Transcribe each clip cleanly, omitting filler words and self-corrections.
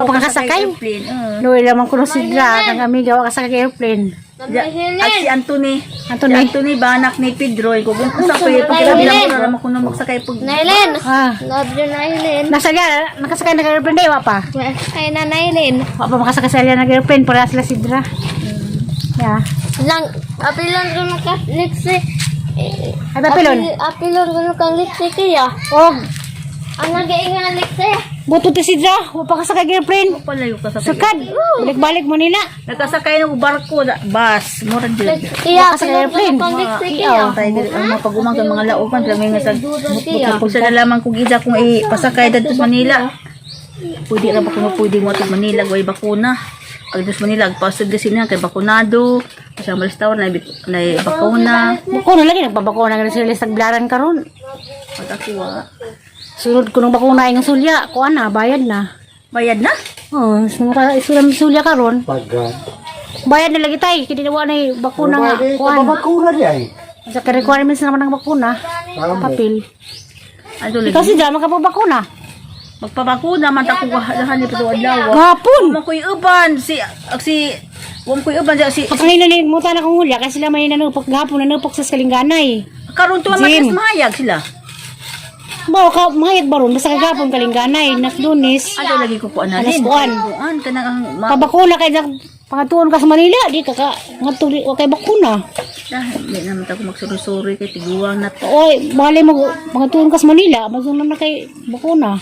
Kapakasakay? airplane. Noy lamang ko sidra kang amiga wa kasakay airplane. At si Anthony. Anthony. Si Anthony ba anak ni Pedro? Kung sakay pagkirabi lang ko na magsakay pag... Nailin. Ah. Love you, Nailin. Nasagya, nakasakay na airplane day wa pa. Kaya na, Nailin. Wa pa makasakay sa nag airplane para sila sidra. Ya. Apilon ko ng lipstick. Ay papilon. Apilon ko ng lipstick kaya. Og Ang nag-iingan ng lipstick. buto ti sidra, wa pa kasakay airplane. Palayo ka sa Sakad. Balik-balik mo nila. Nakasakay ng barko, bus, mura dyan. Kaya, Baka sa apilon ko airplane. ng lipstick Iya, kaya. tayo dito ang mga pag-umang ng mga laupan, kami nga sa Kaya. kung sa nalaman kung isa kung ipasakay dito sa Manila. Pwede ra ba kung pwede mo at Manila, way bakuna. Pag dito sa Manila, agpasod kasi niya kay bakunado. Kasi ang restaurant na bakuna. Bakuna lagi nagbabakuna nga sila sa blaran karon. Pag ako Sunod ko nung bakuna ang sulya, kuan na bayad na. bayad na? Oh, sulam sulya karon. Bayad na lagi tay, kini wa na bakuna nga kuan. Bakura diay. Sa requirements naman ng bakuna, papel. Ano lagi? Kasi dama ka pa bakuna. Magpabakuna man ta ko gahan ni patuad lawa. Gapon. Mo koy uban si wam koy uban si Pagkanginan ni muta na kong hulya kasi sila may nanupok gapon nanupok sa kalinganay. karon to Jim. mas mahayag sila. Bawa ka mahayag baron basta kagapon kalinganay nas Lunes. Ano lagi ko kuan Alas alin? kuan. Kuan kanang Kabakuna kay pangatuon ka sa Manila, di ka ngadto wa kay bakuna. Hindi naman ako magsurusuri kay tiguang na to. Oy, bali mo pangatuon ka sa Manila, magsunan na kay bakuna.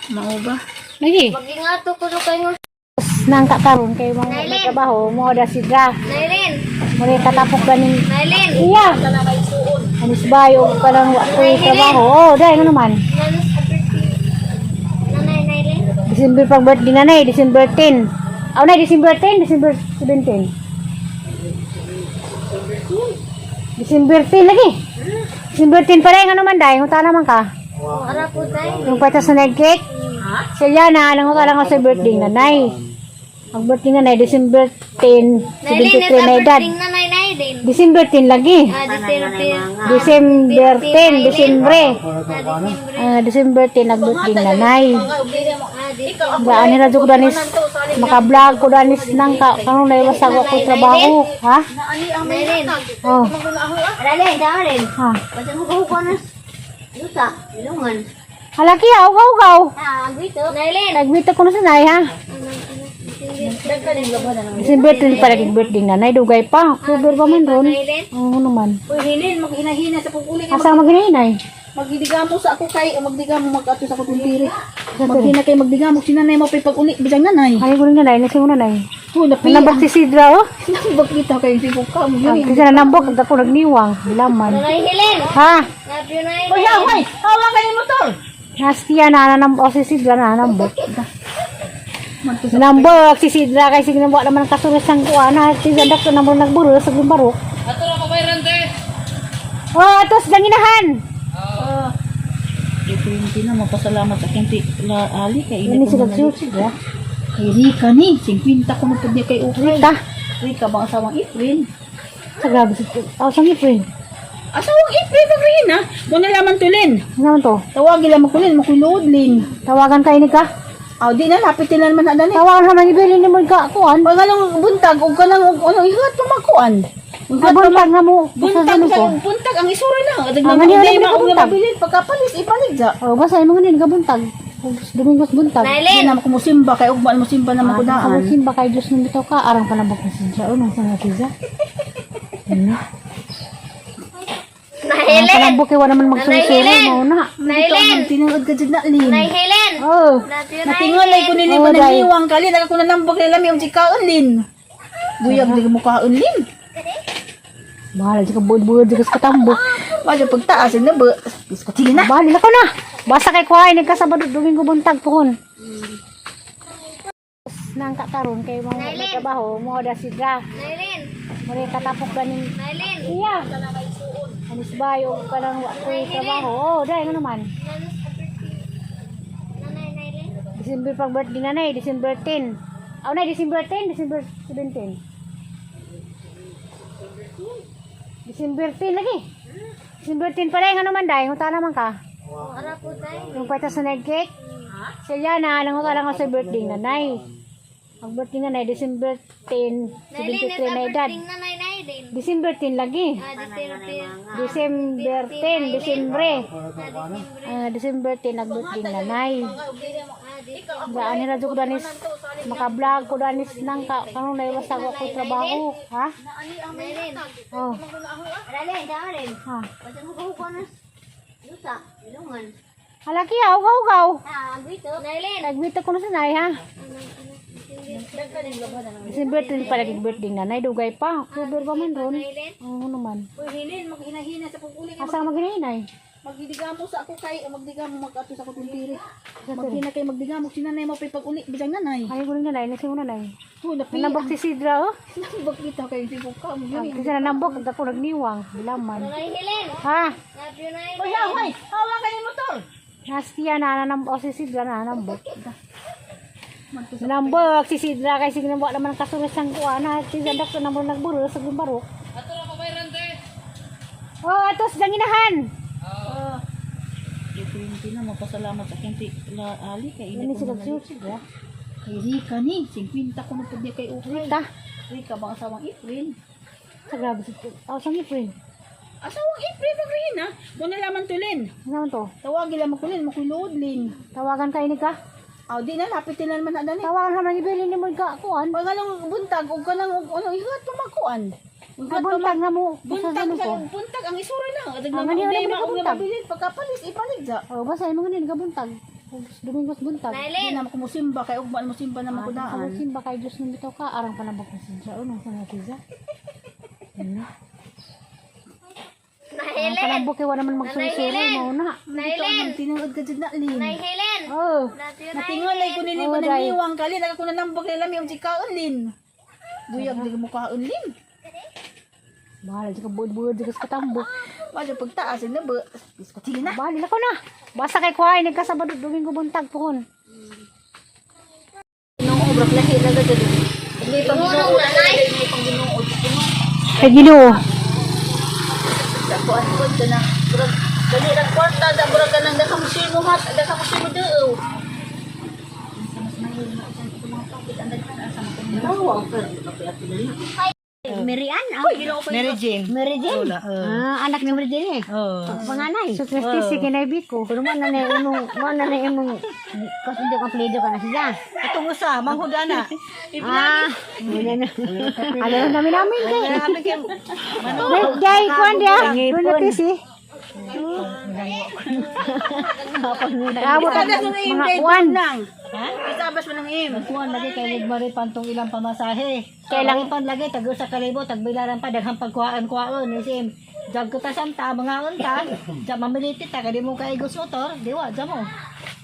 Mao ba? Lagi. Mag-ingato ko na kayo. Nang kakaroon kay mga may trabaho mo da sidra. Nailin. Muli katapok ganing Nailin. iya. Anis bayo ka lang wa ko'y trabaho. Oh, dai nga naman. Nanay, Nailin. December pag birthday na nay, December 10. Aw na December 10, December 17. December 10 lagi. December 10 pa rin nga naman dai, hunta naman ka. Ara po tayo. Yung pata sa nag cake. Siya na alang ko lang sa birthday na nay. Ang birthday na nay December 10, 73 na edad. Nanay, Nailin. December 10 lagi. December 10, December. December 10 nag-birthday na nay. Gaan nila ko danis maka-vlog ko danis nang kanong naiwasag ako trabaho, ha? Nailin. Oh, Nailin, Nailin. ha. Pwede mo kuha na. Lusa, ilungan. Halaki gaw. Agrito. Nailin. Nagwita ko na sa nay, ha? December 10 pa naging birthday na nay, dugay pa. October pa man ron. Oo naman. Uy, hilin maghina-hina sa pag-uli. Asa maghinay? Magdigamo sa ako kay magdigamo mag-ato sa ako tumpiri. Maghina kay magdigamo sinanay mo pay pag-uli bisang nanay. Ay ko rin nanay, nasi mo nanay. Uy, napi. Nambak si Sidra, oh. Nambak kita kay si Buka mo yun. Kasi nanambok, ako nagniwang. Bilaman. Nanay, Helen. Ha? Love you, Nailin. Uy, hoy, hawa kayo motor. Nastiya na nanambok. O si Sidra na nanambok. Nanambok si Sidra kay sige nambok naman ang kasulis ng kuwan. Ha? Si Zadak ko naman nagburo sa gumbarok. Ato na kabayran te. Oh, atos langinahan. Ito hindi na mapasalamat sa kinti ali kay Ini sila Sidra. Kay Rika ni, 50 ko mo niya kay Ukray. Ta. Rika bang asawang Ifrin? Sa grabe si Sidra. Oh, sang ipin. Asawang Ifrin pag rin ha. Kung nalaman tulin. Ano naman to? Tawagin lang makulin, makulood lin. Tawagan kayo ni ka? Aw, di na lapit nila naman na ni. Tawagan naman ibili ni mo ka kuwan. Pag alang buntag, o ka lang, ano, ihat pamakuan. Buntag nga mo. Basta Buntag, ano ko. buntag, ang isura lang. Ang ganyan lang Hindi buntag. mabilin, pagkapalis, ipalig ja. Oh, basta mo ngayon gabuntag. Domingos buntag. Hindi Nailin. naman kumusimba, kay ugman mo simba naman ko daan. Kamusin ba kay Diyos nang bitaw ka? Arang pa na ba kung siya? Unang sa nga siya? Nailin. Kalambok iwa naman magsulisuro. Helen. Mauna. Nailin. Tinuod ka dyan na, Lin. Nay, Helen. Oh. Love you, Natingolay ko nili Oh, pa dahil. naniwang ka, Lin. Ako na nambag nila may si kaon, Lin. Buyag, di mo kaon, Lin. Bahala dyan ka buod-buod dyan ka katambok. Medyo pagtaas, na ba? Sige na. Bahala na ko na. Basta kay kuhay, nagkasabado Domingo buntag pohon. Nang kataron kay mga may trabaho mo da Sidra. Nailin. Muli katapok ganing Nailin. iya. Anis bayo ka lang wa ko'y trabaho. Oh, dahil nga naman. Nanay, Nailin. December pag birthday na nay, December 10. Aw na December 10, December 17. December 10 lagi. December 10 pa rin nga naman dahil hunta naman ka. Ara po tayo. Yung pata sa nag cake. Siya na, nangungalang ako sa birthday ng nanay. Ang birthday ng nanay, December 10, 73 na edad. Ting nanay nay din. December 10 lagi. December 10, December. December 10, nag-birthday ng nanay. Gaan nila ko danis, maka-vlog ko danis nang kanong naiwas ako ko trabaho. Ha? Nailin. Oh. Dali, dali. Ha. Pwede mo kukuha Lusa, ilungan. Halaki, ugaw. Agwito. Nailin. Nagwita ko na sa nanay, ha? December 10 pala nag-birthday ng nanay. Dugay pa. October pa man ron. Oo naman. Uy, Hilin, maghina-hina sa pag-uli. Asa maghinay? Magdigamo sa ako kay, magdigamo mag-ato sa akong tiri. Maghina kay magdigamo, sinanay mo pa pag-uli, bisang nanay. Ay, ko rin nanay. Nasi mo nanay. Uy, Nanambok si Sidra, oh. Nambag kita kay hindi ko ka. Kasi nanambok. At ako nagniwang. Bilaman. Nailin. Ha? Love you nailin. Uy, hoy, hawa kayo yung motor. Nastia na nanambok. Si Sidra na nanambok. Nanambok si Sidra. Kasi ginambok naman ang kasulis ng kuwan. Si Sidra ko naman nagburo sa gumbarok. Ato na pabayran te. Oh, atos danginahan. Hindi na mapasalamat sa kinti ali kay Ini sila Sidra. Kay Rika ni, 50 ko na pagdi kay Ukray. Ta. Rika bang asawang April? Sa grabe si Sidra. Sang friend. Asawang April pagrihina. Doon na laman tulin. Ano to? Tawagin lang makulin, makulood lin. Tawagan ka ini ka? Aw di na lapitin na naman na dani. Tawagan ka man ibili ni mo ka kuan. Pag alang buntag og kanang ano ihat pa makuan. Kabuntag na mo. Basta Buntag ko. sa buntag ang isura lang. Adag Ah, na maniw mauday naman ma og buntag. nabilin pagkapalis ipalig ja. Oh, basta mo ngayon gabuntag. Domingos buntag. Di Nailin. na mo musimba kay ugma musimba na makudaan. Kabutin ba kay Diyos nang bitaw ka arang panabok na siya. Ano sa natiza? Nailin. Panabok kay wala naman magsulisuro mo na. Nailin. Tinuod ka jud na lin. Nailin. Oh. Love you Natingon lay ko nini Oh, ba dai. niwang kali naga ko nanambok nila mi og kaon lin. Buyag di mo kaon lin. Bahala di ka buod-buod di ka sa katambok. Wala pagtaas na ba. Diskutin na. Bahala na ko na. Basta kay kuhay nagkasabado Domingo buntag pohon. Nung obra lahi na gud. Hindi pa Ginoo nanay. Kay Ginoo. Ako anod ka na. Burag dali lang kwarta da burag ka nang daka musimo hat, daka musimo deo. Mirian. Mary Jane. Mary Jane. Anak ni Mary Jane eh. Oh. Panganay. So Christy si kinaibi ko. Pero man na imong kasi hindi ka plido ka na siya. Atong usa manghudana. Ano namin kay. Grabe kay Jay kuan dia. Donatis eh. Nag-abot ang mga kuan. nang. Ha? Isabas mo nang im. Kuan lagi kay ligmari pantong ilang pamasahe. Kailang- pan lagi tag usa ka libo tag bilaran pa daghang pagkuhaan isim. Jag ko ta samta mga unta. Ja mamiliti ta kadi mo kay Igos motor, diwa ja mo.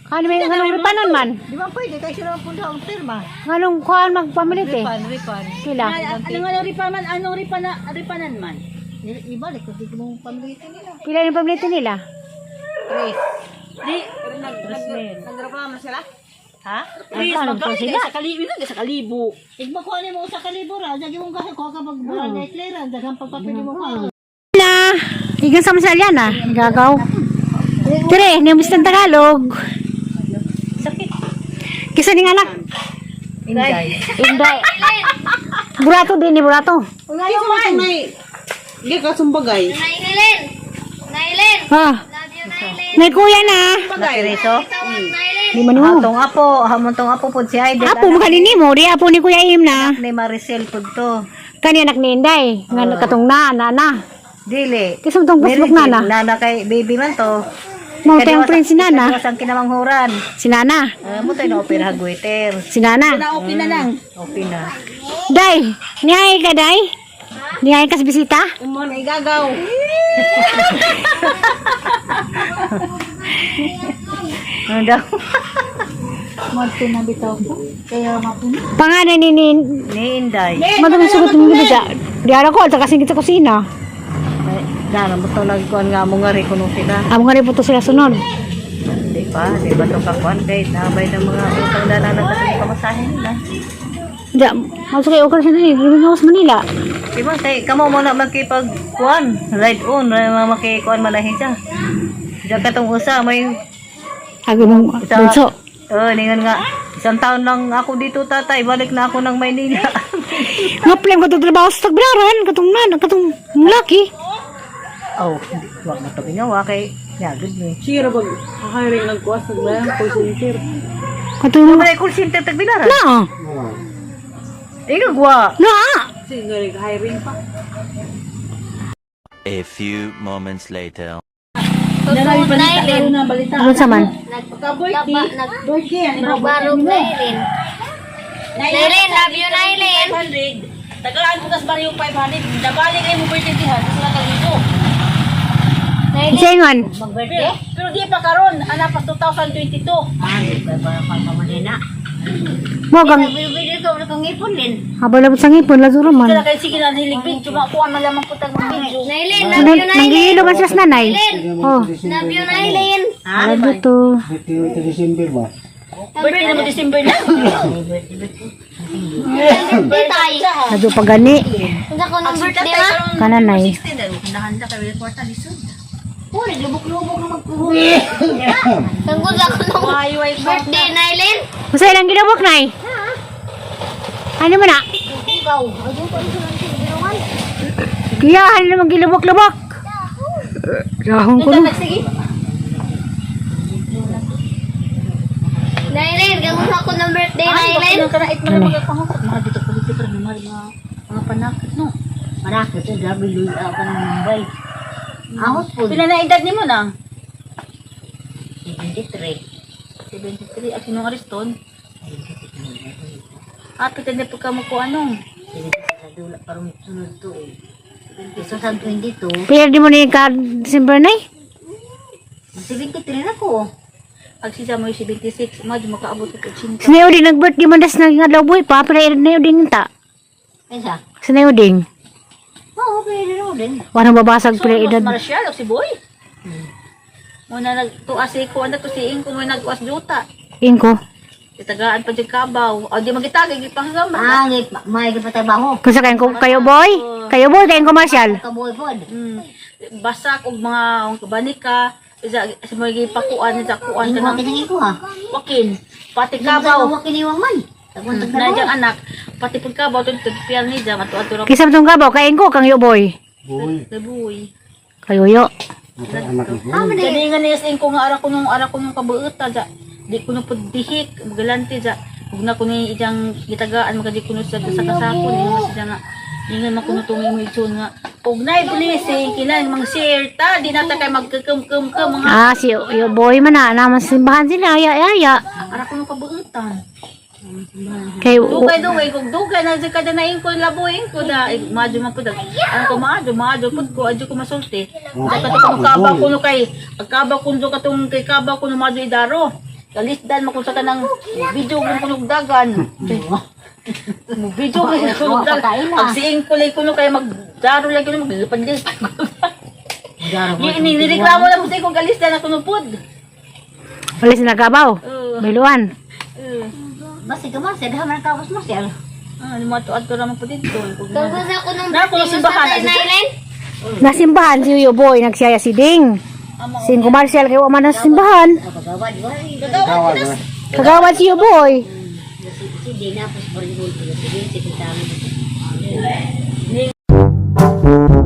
Ano may nganong ripanon man? Di ba pwede kay sila punda ang firma. Nganong kuan magpamilit eh. Ripan. Kila. Anong ripanan man? Ibalik ko di mo pamiliti nila. Pila yung pamilit nila? Di Nagreklamo sila? Ha? Please, Ano pa magkali sila? sa kalibo na sa kalibo. Igba ko mo usa ka libo ra, jagi mo kasi ko ka barangay clearance daghang pagpapili mo ko. Na, igan sa masalya na. Gagaw. Tire, ni Mr. Tagalog. Sakit. Kisa ning anak. Inday. Inday. Burato din ni burato. Ngayon man. Hindi ka sumbagay. Nailin. Nailin. Ha, Love you Nailin. may kuya na. Nakiriso. Tawag Nailin. Di man mo. Atong apo, hamon tong apo pud si Aiden. Apo makalini mo, di apo ni Kuya Im na. Ni Maricel pud to. Kani anak ni Inday. Nga katong nana. Dili. Kisam tong Facebook nana. Nana kay baby man to. Mau tayong friend si Nana. Sang kinamanghuran. Si Nana. Mo tayo na opera hagwaiter. Si Nana. Na-open na lang. Okay na. Day, niyay ka, Day? Niyay ka sa bisita? Umon ay gagaw. Ano daw? Magto na bitaw ko. Kaya mapun. Pangalan ni Ni Inday. madami sugot mo dito. Di ara ko alta kasing kita kusina. Dara mo to nagkuan nga mo nga rin kuno sila. Amo nga rin po to sila sunod. Di ba to kakuan kay nabay ng mga utang dana na sa pamasahe nila. Di, masuk kayo ka siya na eh. Greenhouse Manila. Di ba kay kamo mo na magkipagkuan, ride on, makikuan manahin siya. Diyan ka tong usa may Agi mong bunso. Ningan nga. Isang taon lang ako dito, tatay. Balik na ako ng Maynila. Nga plan ko trabaho sa tagbilaran, katong laki. Oh, hindi. Wag mo ito ginawa kay Yagod ni. Sira bag hiring ng kuwas ng bayan call center. Katong Ano ba call center tagbilaran? na. Igagwa. Na. Sige, hiring pa. A few moments later. Nalabi pa na balita. Ano sa man? Birthday, Barog na Aileen. Aileen, love you na Aileen. 500. Tagaan ko kas bari yung 500. Nabalik ay mo birthday diha. Sa dito. Singon. Pero di pa karon, ana pa 2022. Mo gang Bibili ko na kong ipon din. habal sa ngipon la duro man. Kaya kay sige na hilig cuma kuha man lamang ko tag video. Aileen, love you na Aileen. Nanggihilo man siya sa nanay. Oh, Love you na Aileen. ano to? Birthday na mo December na. Birthday tayo. Nado pa gani. Kung ako ng birthday ma. Kananay. Nahanda ka rin kwarta lisod. Uy, lubok-lubok na magpuhuli. Tungkol ako ng Wayway birthday na Aileen. Usa ilang gidabok nay? Ano man na? Ikaw, ayun ko ito lang sa ginawan. Kaya ano naman gilubok-lubok? Rahong ko no. Sige. Na Aileen, gawin ako ng birthday na Aileen. Ano ka na itmo na magpangakot. Mga dito pa rin mga panakit no. Manakit, grabe luya ako ng Mumbai. Ahot po, Pila na edad nimo nang? 73. 73 at sinong ariston? Pita na pagka mo ko anong? Dula parang sunod to eh. Isa sa 22. Pero di mo ni ka December nay? 73 na ko. Pag siya mo yung 76, medyo makaabot ko 80. Sinayo din nag-birthday man das nga daw boy pa, pero nayo ding ta. Isa? Sinayo ding. Oo, pwede rin din. Warang babasag So, pala mas edad. marsyal o si Boy? Muna nagtuas ko, ano to si Inko mo nagtuas juta. Inko. Itagaan pa dyan kabaw. O di magitagay, ipangagam. Angit, may patrabaho. Kung sa kayo boy? Kayo boy, kayong commercial. Kaboy-bod. Basak og mga banika. Sa mga pakuan, sa kuan ka Ikuha ng kinang ikuha. wakin. Pati Kabaw. kabaw. Kiniwang man. Taguntag na Nadyang anak. Pati pagkabaw, tagpian ni Jam. Ato-ato Kisam tong gabaw, kain ko, kang yo boy. Buy. Kayo yo. Ganingan niya sa Inko nga ara ko nung kabuuta. Di ko nung pagdihik. Magalante dya. Huwag na ko ni ijang gitagaan. Magadi ko nung sa kasako. Hindi mo siya nga. Hindi nga makunutungin mo ito nga. Huwag na i-blessing. Kailan mga share ta. Di nata kayo magkakum-kum-kum. Mga Ah, si yo boy man na, naman simbahan sila, aya. ara ko nung kabuutan. Kay Dugay, kung dugay na ka na Inko labuin ko da. Madyo man po da. Ano ko madyo po ko. Adyo ko masulti. Sa katong kabaw ko no kay. Agkabaw ko no katong kay kabaw ko no madyo idaro. Kalisdan mo kung sa kanang video kung kunugdagan. Video kung kunugdagan. Pag si Inko lay ko no kay magdaro lang ko no maglipad-lipad. Nireklamo lang ko sa kung kalisdan ako no pod. walis na gabaw. Biluan. Basta ka man, sadahan man tapos mo siya. Ano mo ato naman po dito. Tungkol ako ng Na ko simbahan na Aileen. Nasimbahan si yo boy, nagsiyaya si Ding. Sin commercial kay wa man na simbahan. Pagawad, wari. Kagawad si yo boy. Sige na, pas pa rin mo. Sige, sige, sige.